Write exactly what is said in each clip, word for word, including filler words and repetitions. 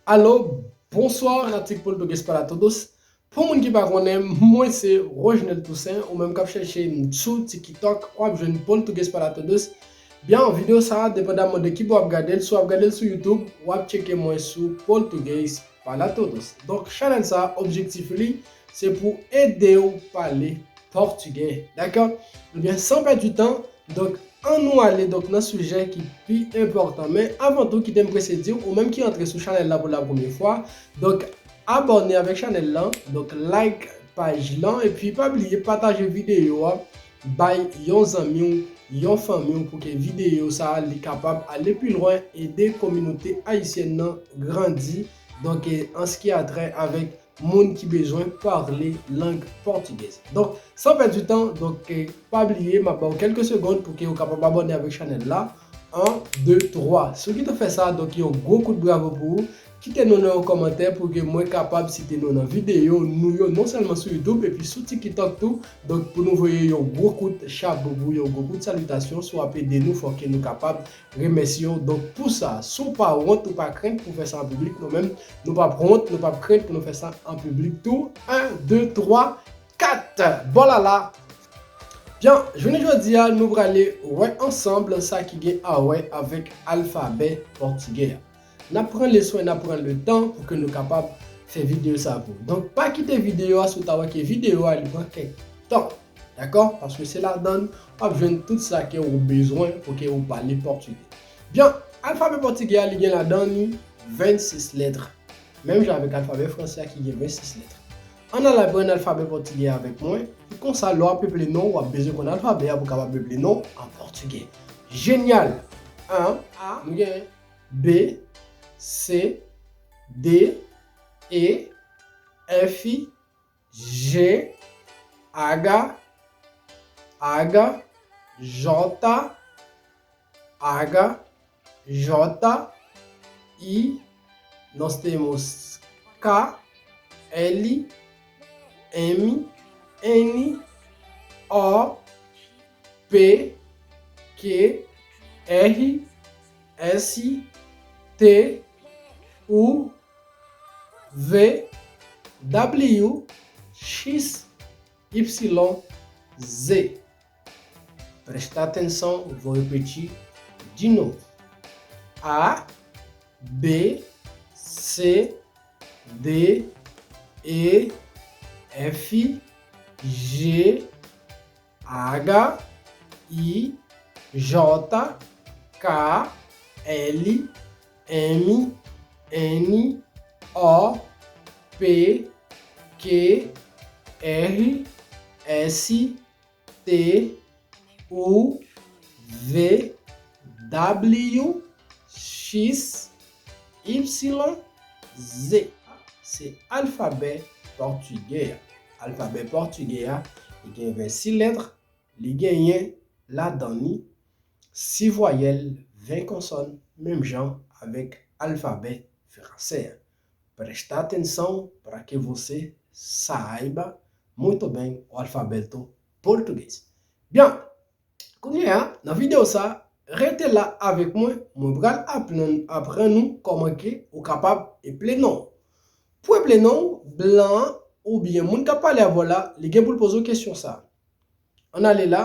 Alo, bonswa, Ratik Português para Todos. Pou moun ki pa konnen, mwen se Rogenel Toussaint, ou menm k ap chèche m sou TikTok, w ap jwenn Português para Todos. Byen, videyo sa a, depandamman de ki bò w ap gade l, si w ap gade l sou YouTube, w ap tcheke mwen sou Português para Todos. Donk, chanèl sa a, objektif li, se pou ede w pale pòtigè. Dakò? Ebyen, san pèdi tan, donk, ann nou ale, donk, nan sijè ki pi enpòtan. Men avan tou, kite m prese di w, ou menm ki antre sou chanèl la pou la premyè fwa, donk, abòne avèk chanèl lan, donk, like paj lan, epi pa bliye pataje videyo a bay yon zanmi w, yon fanmi w, pou ke videyo sa a, li kapab ale pi lwen, ede kominote ayisyèn nan grandi, donk, e, an ce qui a trait avèk moun ki bezwen pale lang pòtigèz. Donk, san pèdi tan, donk, eh, pa bliye, m ap ba w kèlke segonn pou ke w kapab abòne avèk chanèl la. En, deux, trois. Si w gentan fè sa, donk, yon gwo kout bravo pou ou. Kite nou nan yon kòmantè pou ke mwen kapab site nou nan videyo nou yo, non sèlman sou YouTube, epi sou TikTok tou. Donk, pou nou voye yon gwo kout chapo pou, yon gwo kout salitasyon, si w ap ede nou, fò ke nou kapab remèsye w. Donk, pou sa, si w pa wont, ou pa krent pou fè sa an piblik, nou menm, nou p ap wont, nou p ap krent pou nou fè sa an piblik tou. En, de, twa, kat! Bolala! Byen, jounen jodi a, nou prale wè ansanm sa ki gen a wè avèk alfabè pòtigè a. N ap pran le swen, n ap pran le tan pou ke nou kapab fè videyo sa pou. Donk, pa kite videyo a si w ta wè ke videyo a li pran kèk tan. Dakò? Paske se ladan l w ap jwenn tout sa ke ou bezwen pou ke ou pale pòtigè. Byen, alfabè pòtigè a, li gen ladan li vennsis lèt. Menm jan avèk alfabè fransè a ki gen vennsis lèt. Ann al aprann alfabè pòtigè a avèk mwen. Konsa, lè w ap peple non, w ap bezwen konn alfabè a pou w kapab peple non an pòtigè. Jenyal! En, A, nou gen B, C, D, E, F, G, H, H, J, H, J, I, nós temos K, L, M, N, O, P, Q, R, S, T, U, V, W, X, Y, Z. Presta atenção, vou repetir de novo. A, B, C, D, E, F, G, H, I, J, K, L, M, N, O, P, Q, R, S, T, U, V, W, X, Y, Z. Se alfabè pòtigè a. Alfabè pòtigè a, li gen vennsis lèt, li genyen ladan li sis vwayèl, ven konsòn, menm jan avèk alfabè fransè a. Presta atenção para que você saiba muito bem o alfabeto português. Byen, kounye a, nan videyo sa, rete la avèk mwen, mwen pral aprann, aprann ou kòman ke ou kapab eple non. Pou eple non, blan an oubyen moun k ap pale avè w la, li gen pou l poze w kesyon sa. Ann ale la,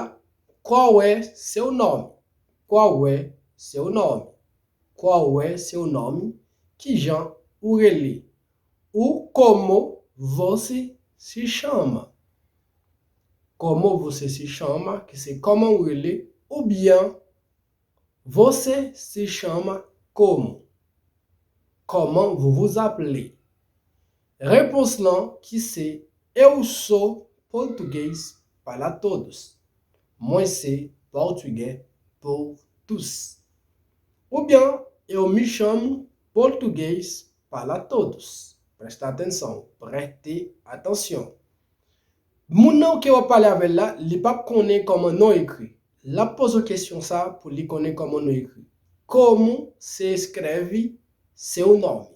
qual é seu nome? Qual é seu nome? Qual é seu nome? Kijan ou rele? Ou como você se chama? Como você se chama? Ki se kòman ou rele? Oubyen você se chama como? Comment vous vous appelez? Repons lan ki se eu sou português para todos. Mwen se pòtigè pour tous. Oubyen eu me chamo português para todos. Presta atenção, preste atenção. Moun nan ke w ap pale avè l la, li p ap konnen kòman non ekri. L ap poze w kesyon sa pou li konnen kòman non ekri. Como se escreve seu nome?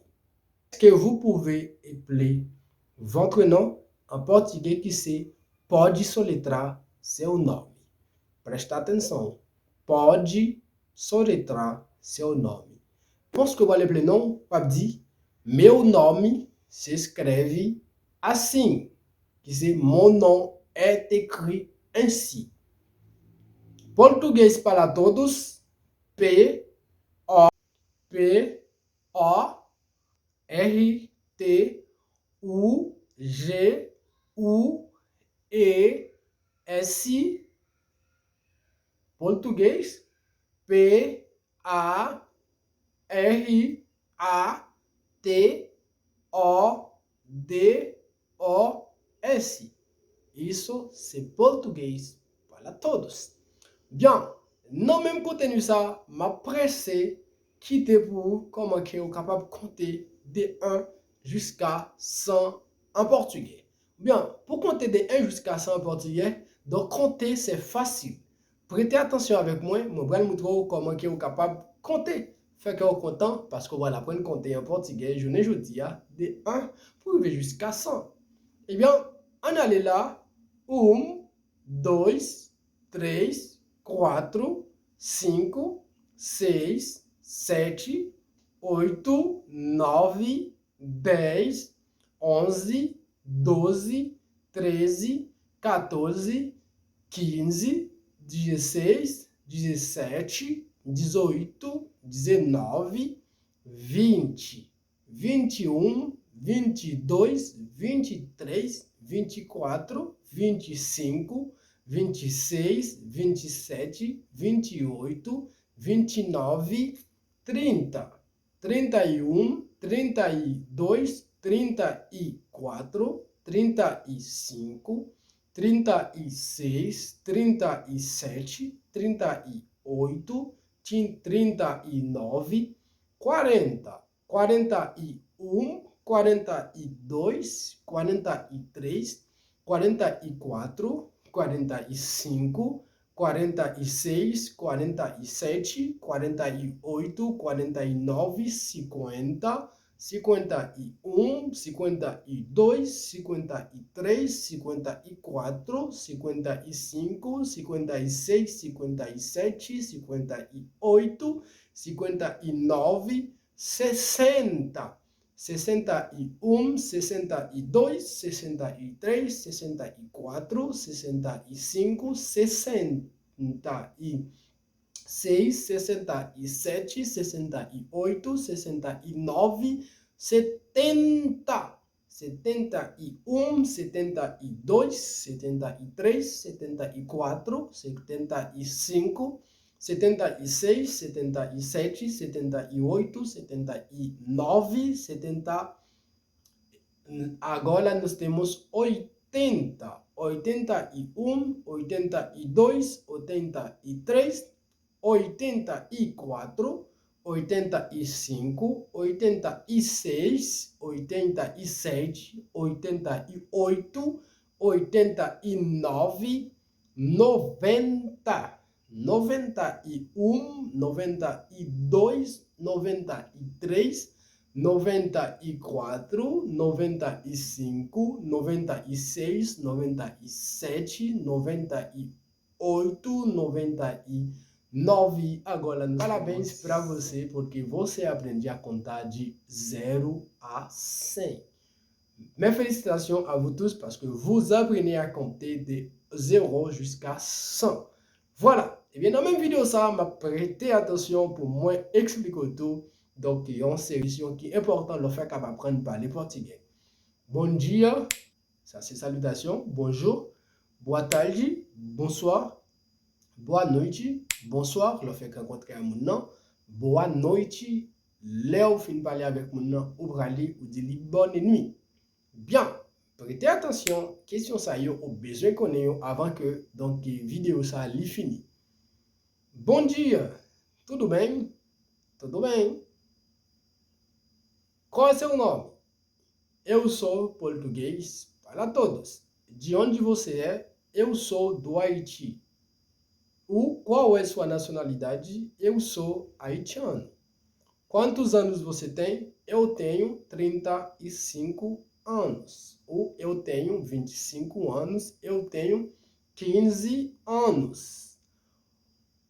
Est-ce que vous pouvez appeler votre nom en portugais ki se pode soletrar seu nome? Presta atenção. Pode soletrar seu nome. Repons ke w pral eple non, w ap di, Meu nome se escreve assim, ki se mon non est écrit ainsi. Português para todos, P O P O R T U G U E S, português, P A R A T O D O S. Isso se português para todos. Byen, nan menm konteni sa, m ap prese kite pou ou kòman ke ou kapab konte de un jiska san an pòtigè. Byen, pou konte de un jiska san an pòtigè, donk konte se fasil. Prete atansyon avèk mwen, mwen pral moutre w kòman ke ou kapab konte. Fè kè w kontan, paske w pral aprann konte an pòtigè jounen jodi a, de un pou rive jiska san. Ebyen, ann ale la, um, dois, três, quatro, cinco, seis, sete, oito, nove, dez, onze, doze, treze, catorze, quinze, dezasseis, dezessete, dezoito, dezenove, vinte, vinte e um, vinte e dois, vinte e três, vinte e quatro, vinte e cinco, vinte e seis, vinte e sete, vinte e oito, vinte e nove, trinta, trinta e um, trinta e dois, trinta e quatro, trinta e cinco, trinta e seis, trinta e sete, trinta e oito, trinta e nove, quarenta, quarenta e um, quarenta e dois, quarenta e três, quarenta e quatro, quarenta e cinco, quarenta e seis, quarenta e sete, quarenta e oito, quarenta e nove, cinquenta, cinquenta e um, cinquenta e dois, cinquenta e três, cinquenta e quatro, cinquenta e cinco, cinquenta e seis, cinquenta e sete, cinquenta e oito, cinquenta e nove, sessenta, sessenta e um, sessenta e dois, sessenta e três, sessenta e quatro, sessenta e cinco, sessenta e seis, sessenta e sete, sessenta e oito, sessenta e nove, setenta, setenta e um, setenta e dois, setenta e três, setenta e quatro, setenta e cinco, setenta e seis, setenta e sete, setenta e oito, setenta e nove, setenta. Agora nós temos oitenta, oitenta e um, oitenta e dois, oitenta e três, oitenta e quatro, oitenta e cinco, oitenta e seis, oitenta e sete, oitenta e oito, oitenta e nove, noventa, noventa e um, noventa e dois, noventa e três, noventa e quatro, noventa e cinco, noventa e seis, noventa e sete, noventa e oito, noventa e nove. Agora nós temos. Parabéns pra você, porque você aprende a contar de zero a cem. Mes félicitations à vous tous parce que vous apprenez à compter de zéro jusqu'à cent. Vwala. Ebyen, nan menm videyo sa a, m ap prete atansyon pou mwen eksplike w tou. Donk, yon seri kesyon ki enpòtan lè w fèk ap aprann pale pòtigè. Bom dia, sa se salitasyon, bonjou. Boa tarde, bonsoir. Boa noite, bonsoir, lè w fèk rankontre a moun nan. Boa noite, lè w fin pale avèk moun nan, ou prale, ou di li bonne nuit. Byen, prete atansyon, kesyon sa yo, ou bezwen konnen yo avan ke, donk, videyo sa a li fini. Bom dia, tudo bem? Tudo bem? Qual é seu nome? Eu sou português para todos. De onde você é? Eu sou do Haiti. O qual é sua nacionalidade? Eu sou haitiano. Quantos anos você tem? Eu tenho trinta e cinco anos. Ou eu tenho vinte e cinco anos. Eu tenho quinze anos.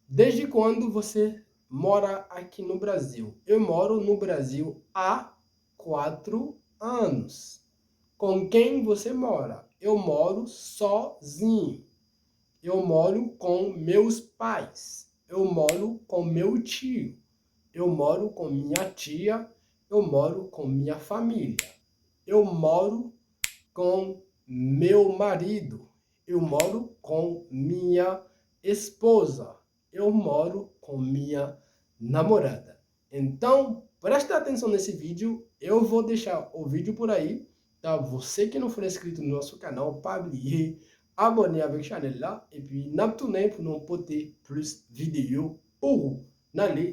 Desde quando você mora aqui no Brasil? Eu moro no Brasil há quatro anos. Com quem você mora? Eu moro sozinho. Eu moro com meus pais. Eu moro com meu tio. Eu moro com minha tia. Eu moro com minha família. Eu moro com meu marido. Eu moro com minha esposa. Eu moro com minha namorada. Então, presta atenção nesse vídeo. Eu vou deixar o vídeo por aí. Tá? Você que não for inscrito no nosso canal, pa bliye abòne avèk chanèl la. Epi n ap tounen pou nou pote plis videyo pou ou. N ale,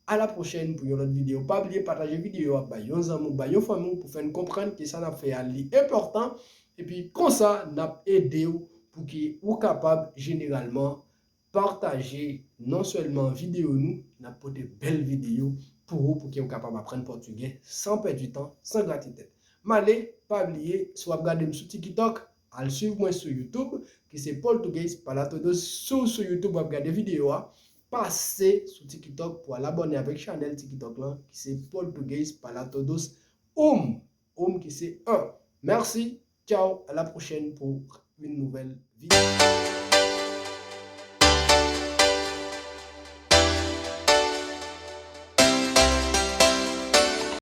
a la pwochèn pou yon lòt videyo. Pa bliye pataje videyo a bay yon zanmi w, bay yon fanmi w pou fè n konprann ke sa n ap fè a li enpòtan. Epi konsa n ap ede w pou ke ou kapab jeneralman pataje non sèlman videyo nou, n ap pote bèl videyo pou ou pou ke ou kapab aprann pòtigè san pèdi tan, san grate tèt. M ale, pa bliye, si w ap gade m sou TikTok, al swiv mwen sou YouTube, ki se Português para Todos. Si w sou YouTube w ap gade videyo a, pase sou TikTok pou al abòne avèk chanèl TikTok lan, ki se Português para Todos um, um ki se un. Mèsi, tchao, a la pwochèn pou yon nouvèl videyo.